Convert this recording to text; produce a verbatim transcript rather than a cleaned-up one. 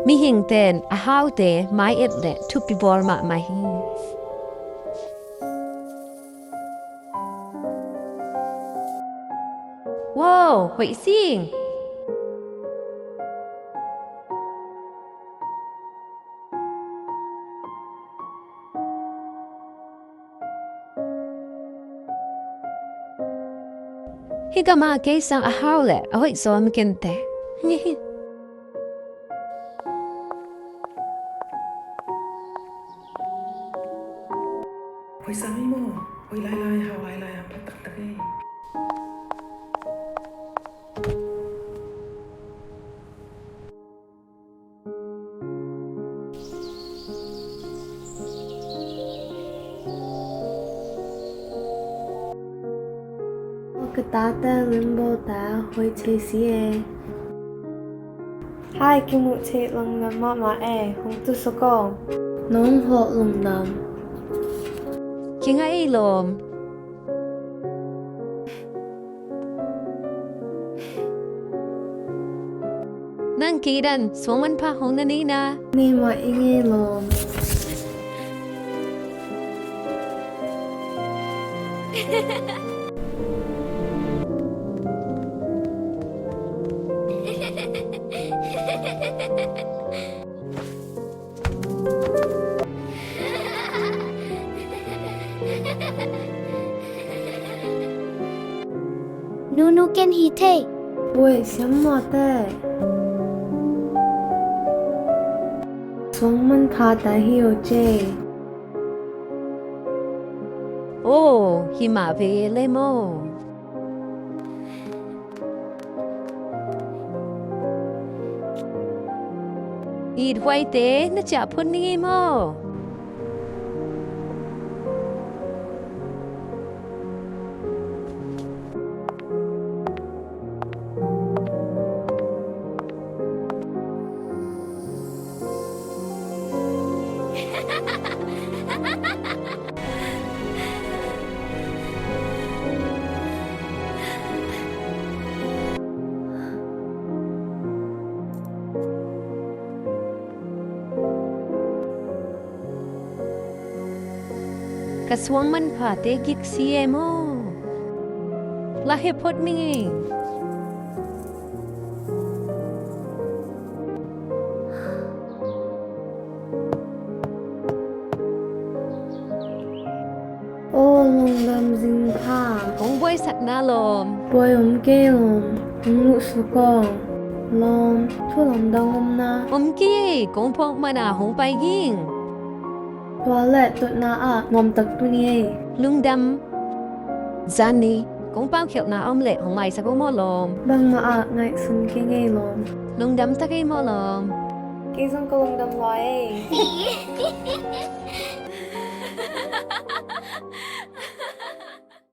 Mihingte'n a haute mai-et leh thupi bawl mahmah hi. Wow, hoih sing! Hih gam ah kei sang a hau leh a hoih zaw om ken teh. Hoih sam hi maw? Hoih lailai, hau lailai, a pha taktak hi. Ka tate limbaw ta hoih thei si e. Hai, kimuh theih lungdam mahmah e, hong tu suk aw. Nong hawh lungdam. Kingah ei lawm. Nang kidan suang manpha hong na nei na. Nei mah ing ei lawm. Nunu ken hi thei. Uai, siam mawte. Suang manpha ta hi o ce. O, hi mah ve le maw. It huaite na ciah phut ning ei maw. Ka suang manphate gik si e maw. La heh phot ning ei. O, lungdam zing pha. Kong buaisakna lawm. Buai om kei lawm. Hong luh suk aw. Lawm, thu lamdang om na. Om kei, kong phawk mana hong pai ging. Tua le tutna ah nuamtak tuni ei. Lungdam. Zan ni kong paukhialhna om leh hong maisak o maw lawm. Bangmah ah ngaihsun kei ngei lawm. Lungdam tak ei maw lawm. Kei zong ka lungdam lua ei.